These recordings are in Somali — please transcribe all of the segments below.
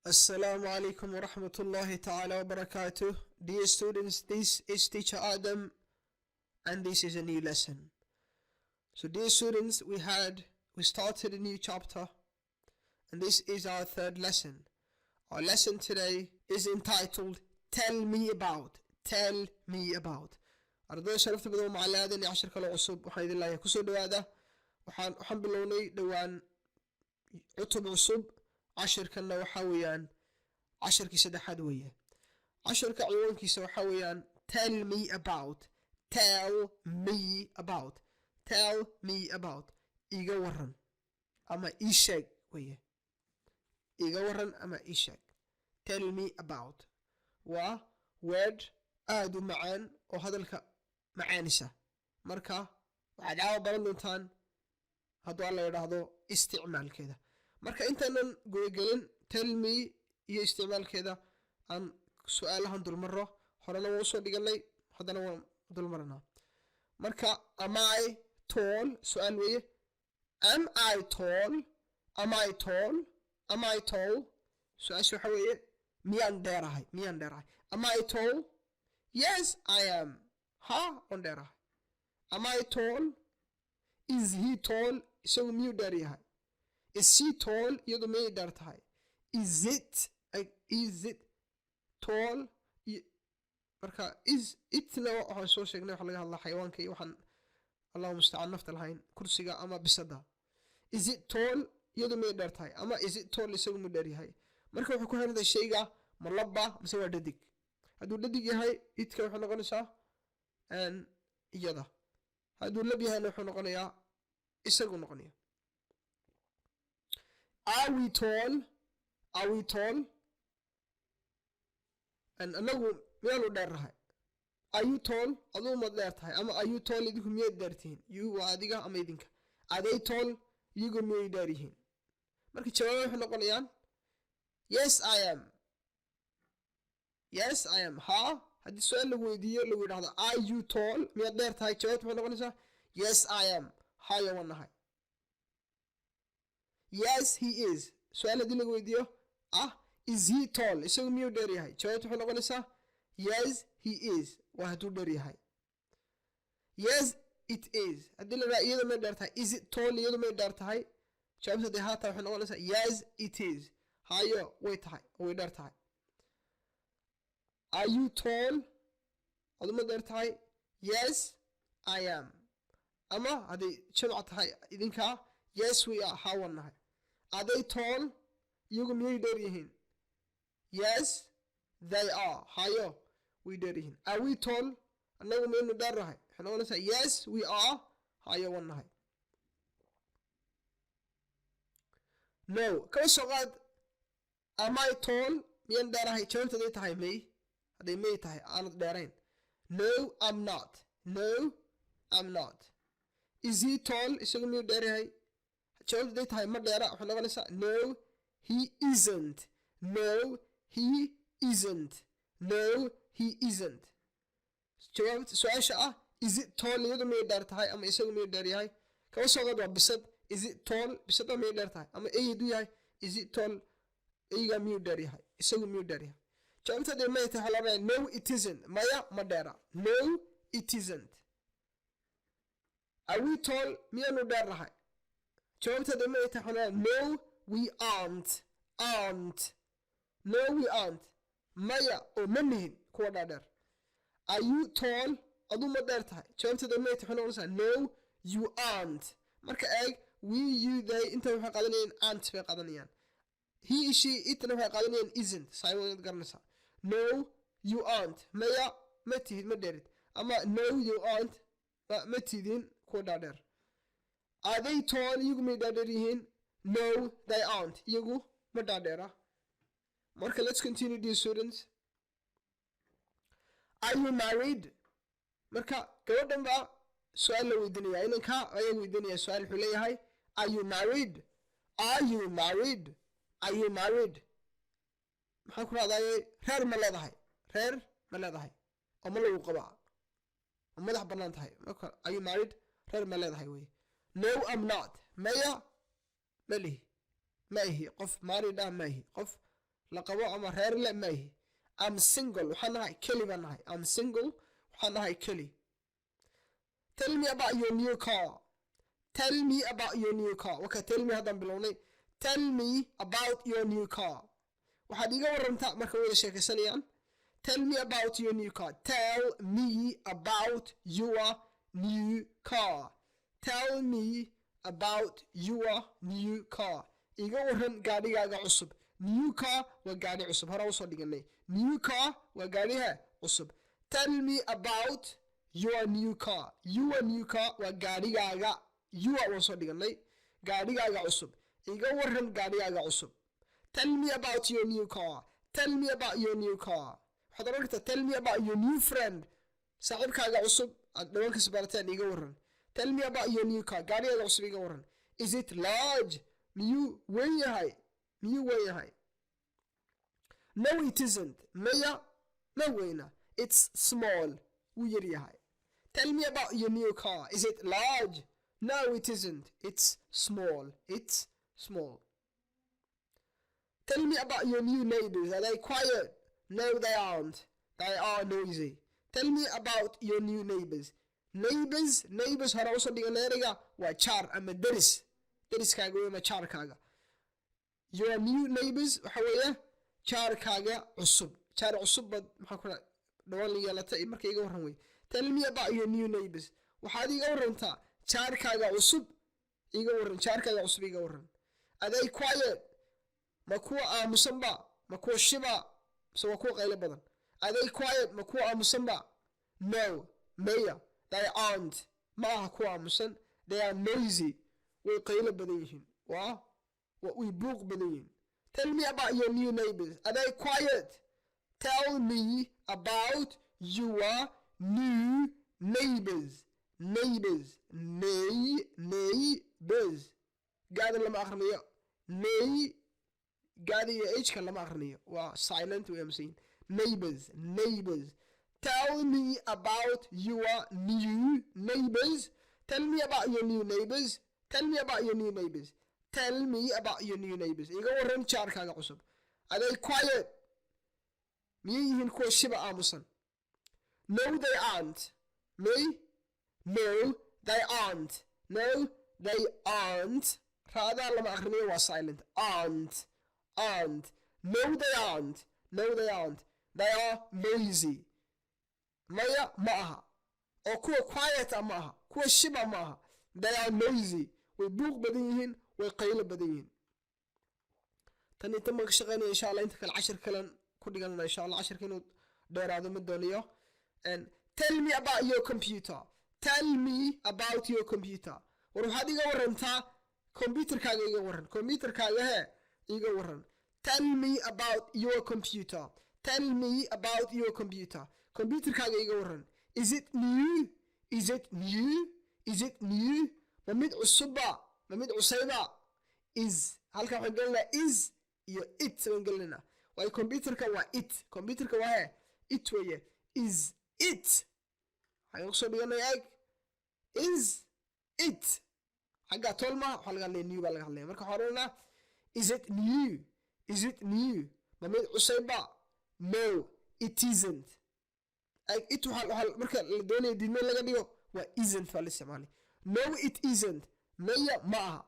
Assalamu alaikum wa rahmatullahi ta'ala wa barakatuh. Dear students, this is Teacher Adam and this is a new lesson. So dear students, we started a new chapter and this is our third lesson. Our lesson today is entitled Tell Me About. Tell Me About. Ardayda sharafta badan, waa macallin Aadan iyo cashir kale cusub. Waxaan idin leeyahay kusoo dhawaada. Waxaan bilownay dhowaan cutub cusub. Cashirkanna waxaa weeyaan cashirkii saddexaad weeye. Cashirka ciwaankiisa waxaa weeyaan "Tell Me About". Tell me about, tell me about, iga waran ama ii sheeg weeye. Iga waran ama ii sheeg. "Tell me about" waa word aada u macaan oo hadalka macaanisa. Marka waxaad caawa baran doontaan, hadduu Alla yidhaahdo, isticmaalkeeda. Marka intaanan gudagelin "tell me" iyo isticmaalkeeda, aan su-aalahan dulmaro. Horena waan usoo dhiganay, haddana waan dulmaranaa. Marka, "Am I tall?" Su-aal weeye. Am I tall? Am I tall? Am I tall? Su-aasha waxa weeye, miyaan dheerahay? Miyaan dheerahay? Am I tall? Yes, I am. Ha, waan dheerahay. Am I tall? Is he tall? Isagu miyuu dheer yahay? Is she tall? Iyadu miyay dheer tahay? Is it tall? Marka "is it"na waxaan soo sheegnay waxa laga hadlaa xayawaanka iyo waxaan, Allahu mustacaan, nafta lahayn, kursiga ama bisada. Is it tall? Iyadu miyay dheer tahay? Ama is it tall? Isagu miyuu dheer yahay? Marka waxay ku xirantahay shayga, ma labba mise waa dhadig. Hadduu dhadig yahay, "it"ka waxay noqonaysaa iyada. Hadduu lab yahayna, wuxuu noqonayaa isagu noqonaya. Are we tall? Are we tall? Anagu miyaanu dheernahay? Are you tall? Aduu ma dheer tahay? Ama are you tall? Idinku miyaad dheer tihiin? You waa adiga ama idinka. Are they tall? Iyagu miyay dheer yihiin? Marka jawaaba waxay noqonayaan "Yes, I am". Yes, I am. Ha, haddii su-aal lagu weydiiyo, lagu yidhahdo "Are you tall?", miyaad dheer tahay, jawaabta maxay noqonaysaa? "Yes, I am." Hayo, waan nahay. Yes, he is. Su-aal haddii lagu weydiiyo ah "Is he tall?", isagu miyuu dheer yahay, jawaabta waxay noqonaysaa "Yes, he is." Waa hadduu dheer yahay. Yes, it is. Haddii la dhaha iyadu may dheer tahay, "Is it tall?", iyadu may dheer tahay, jawaabta haddii haa tahay, waxay noqonaysaa "Yes, it is." Hayo, way tahay, way dheer tahay. Are you tall? Adu ma dheer tahay? Yes, I am. Ama hadday jamc tahay idinkaa, "Yes, we are." Haa, waan nahay. Are they tall? Iyagu miyay dheer yihiin? Yes, they are. Hayo, way dheer yihiin. Are we tall? Annagu miyaynu dheer nahay? Waxay noqonaysaa "Yes, we are." Hayo, waan nahay. No, kaba soo qaad "Am I tall?", miyaan dheerahay, jawaabta hadday tahay may, hadday may tahay, aanad dheerayn, "No, I'm not." No, I'm not. Is he tall? Isagu miyuu dheer yahay? Jawaabta hadday tahay ma dheera, waxay noqonaysaa "No, he isn't." No, he isn't. No, he isn't. Jawaabta su-aasha ah "Is it tall?", iyadu miyay dheer tahay ama isagu miyuu dheer yahay, kaba soo qaad waa bisad, "Is it tall?", bisada miyay dheer tahay? Ama ey hadduu yahay, "Is it tall?", eygaa miyuu dheer yahay? Isagu miyuu dheer yahay? Jawaabta hadday maya tahay, waxaa la odhanaya "No, it isn't." Maya, ma dheera. No, it isn't. Are we tall? Miyaanu dheer nahay? Jawaabta hadday maya tahay, waxaa la odhanaya "No, we aren't." Aren't. No, we aren't. Maya oo ma nihin kuwa dhaadheer. Are you tall? Aduu ma dheer tahay? Jawaabta hadday maya tahay, waxay noqonaysaa "No, you aren't." Marka eeg, we, you, they inta waxay qaadanayaan "aren't" bay qaadanayaan. He, she, itna waxay qaadanayaan "isn't". Simon inaad garanaysaa. "No, you aren't." Maya, ma tihid, ma dheerid. Ama "No, you aren't." Ma tidin kuwa dhaadheer. Are they tall? Iyagu may dhaadheer yihiin? No, they aren't. Iyagu ma dhaadheera. Marka let's continue, dear students. Are you married? Marka gabadhan baa su-aal la weydiinaya, inanka ayaa weydiinaya su-aal. Wuxuu leeyahay, "Are you married? Are you married? Are you married?" Maxaan ku rahdaye? Reer ma leedahay? Reer ma leedahay oo ma lagu qabaa oo madax bannaan tahay? Marka "Are you married?", reer ma leedahay wey. "No, I'm not." Maya, ma lihi, ma ihi qof married ah, ma ihi qof. La qabo ama reer le ma ihi. I'm single, waxaan nahay keli baan nahay. I'm single, waxaan nahay keli. Tell me about your new car. Tell me about your new car. Waka tell me haddaan bilownay. Tell me about your new car, waxaad iiga warantaa marka wada sheekaysanayaan. Tell me about your new car. Tell me about your new car. Tell me about your new car, iga waran gaadhigaaga cusub. New car waa gaadhi cusub, hore usoo dhiganay. New car waa gaadhiha cusub. Tell me about your new car. Your new car waa gaadhigaaga. Your waan soo dhiganay. Gaadhigaaga cusub, iga waran gaadhigaaga cusub. Tell me about your new car. Tell me about your new car. Waxaad oran kartaa, "Tell me about your new friend," saaxiibkaaga cusub aad dhawaan kas barateen iga waran. Tell me about your new car, gaadhigaaga cusub iga waran. Is it large? Miyuu weyn yahay? Miyuu weyn yahay? No, it isn't, maya, ma weyna. It's small, wuu yar yahay. Tell me about your new car. Is it large? No, it isn't. It's small. It's small. Tell me about your new neighbors. Are they quiet? No, they aren't. They are noisy. Tell me about your new neighbors. Neighbors, neighbors hore usoo dhigan ereyga, waa jaar ama deris. Deriskaaga wey ama jaarkaaga. Your new neighbors waxa weeye jaarkaaga cusub. Jaar cusub baad maxaa ku dhawaan la yeelatay marka iga warran wey. Tell me about your new neighbors. Waxaad iga warantaa jaarkaaga cusub, iga warran jaarkaaga cusub, iga warran. Are they quiet? Ma kuwa aamusanba? Ma kuwa shiba mise waa kuwa qaylo badan? Are they quiet? Ma kuwa aamusanba? No, maya, they aren't, ma aha kuwa aamusan. They are noisy, way qaylo badan yihiin, waa way buuq badan yihiin. Tell me about your new neighbors. Are they quiet? Tell me about your new neighbors. Neighbors, neighbors, gaada lama akhrinayo. Nay gaada iyo h-ka lama akhrinayo, waa silent, way aamusan. Neighbors, neighbors. Tell me about your new neighbors. Tell me about your new neighbors. Tell me about your new neighbors. Tell me about your new neighbors, iga waran jaarkaaga cusub. Are they quiet? Miyay yihiin kuwa shiba, aamusan? No, they aren't. May, no, they aren't. No, they aren't. Raadaa lama akhrinayo, waa silent. Aren't, aren't. No, they aren't. No, they aren't. They are noisy. Maya, ma aha oo kuwa quiet ah ma aha, kuwa shiba ma aha. They are noisy, way buuq badan yihiin, way qaylo badan yihiin. Tan inta ma ka shaqeynaya. Insha Allah inta kale cashir kalen ku dhiganana insha Allah. Cashirka inuu dheeraado ma doonayo. And tell me about your computer. Tell me about your computer. War waxaad iga warantaa computerkaaga, iga waran computerkaaga, hee, iga waran. Tell me about your computer. Tell me about your computer, computerkaaga iga waran. Is it new? Is it new? Is it new? Ma mid cusubba? Ma mid cusayba? Is halkan waxaan gelinaynaa, is iyo it baan gelinaynaa, waayo computerka waa it. Computerka waa he, it weeye. Is it, waxaan kusoo dhiganay eg. Is it xagga tolma waxaa laga hadlaya, new baa laga hadlaya. Marka waxaan odhanaa, is it new? Is it new? Ma mid cusayba? No, it isn't. It waxaa marka la doonaya diidmo in laga dhigo, waa isn't baa la isticmaalay. No, it isn't, maya, ma aha.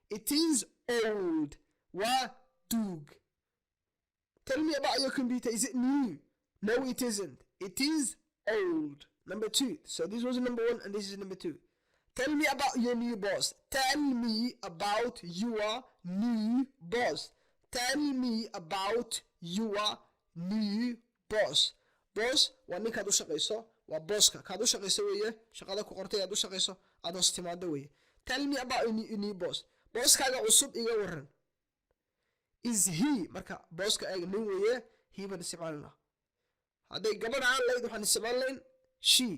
It is old, waa duug. Tell me about your computer. Is it new? No, it isn't. It is old. Number two. So this was number one and this is number two. Tell me about your new boss. Tell me about your new boss. Tell me about your new boss. Boss waa ninkaad u shaqayso, waa bosska kaad u shaqayso weeye, shaqada ku qortay aad u shaqayso, aad hoos timaado weeye. Tell me about your new boss, bosskaaga cusub iga waran. Is he, marka bosska eeg, nin weeye, he baan isticmaalinaa. Hadday gabadh aan lahayd waxaan isticmaali lahayn she.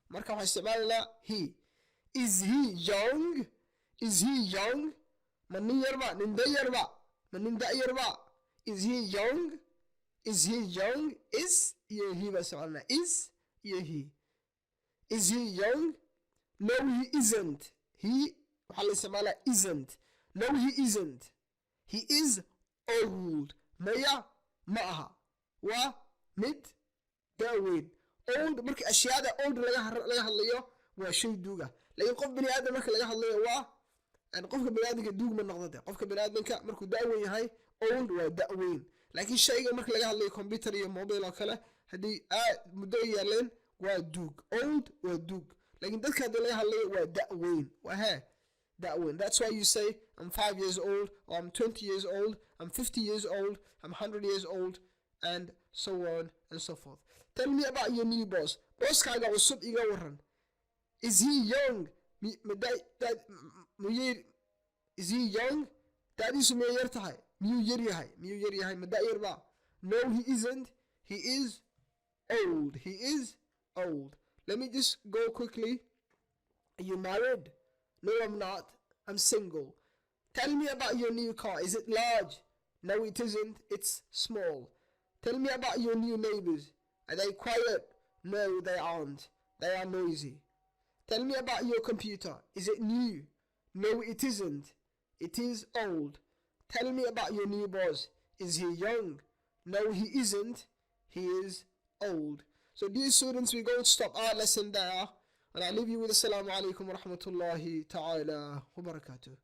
Marka waxaan isticmaalaynaa he. Is he young? Is he young? Ma nin yarba, nin da yarba, ma nin da yarba? Is he young? Is he young? Is iyo he baan isticmaalinaa, is iyo he. Is he young? No, he isn't. He waxaa la isticmaalaa isn't. No, he isn't. He is old. Maya. Ma aha, waa mid da' weyn. Old, marka ashyaada old laga hadlayo, waa shay duuga, laakiin qof bini aadam marka laga hadlayo waa yani qofka bini aadamka duug ma noqdo de. Qofka bini aadamka markuu da' weyn yahay, old waa da' weyn, laakiin shayga marka laga hadlayo, computer iyo mobile oo kale, haddii aad muddo ay yaaleen, waa duug. Old waa duug, laakiin dadka haddii laga hadlayo waa da' weyn, waa hee da' weyn. That's why you say, "I'm 5 years old," or "I'm 20 years old," "I'm 50 years old," "I'm 100 years old," and so on and so forth. Tell me about your new boss. Bosskaaga cusub iga waran. Is he young? Miyay, is he young? Da'diisu miyay yar tahay? Miyuu yar yahay? Miyuu yar yahay? Ma da' yar ba? No, he isn't. He is old. He is old. Let me just go quickly. Are you married? No, I'm not. I'm single. Tell me about your new car. Is it large? No, it isn't. It's small. Tell me about your new neighbors. Are they quiet? No, they aren't. They are noisy. Tell me about your computer. Is it new? No, it isn't. It is old. Tell me about your new boss. Is he young? No, he isn't. He is old. So, dear students, we're going to stop our lesson there. And I leave you with Assalamu alaikum wa rahmatullahi ta'ala wa barakatuh.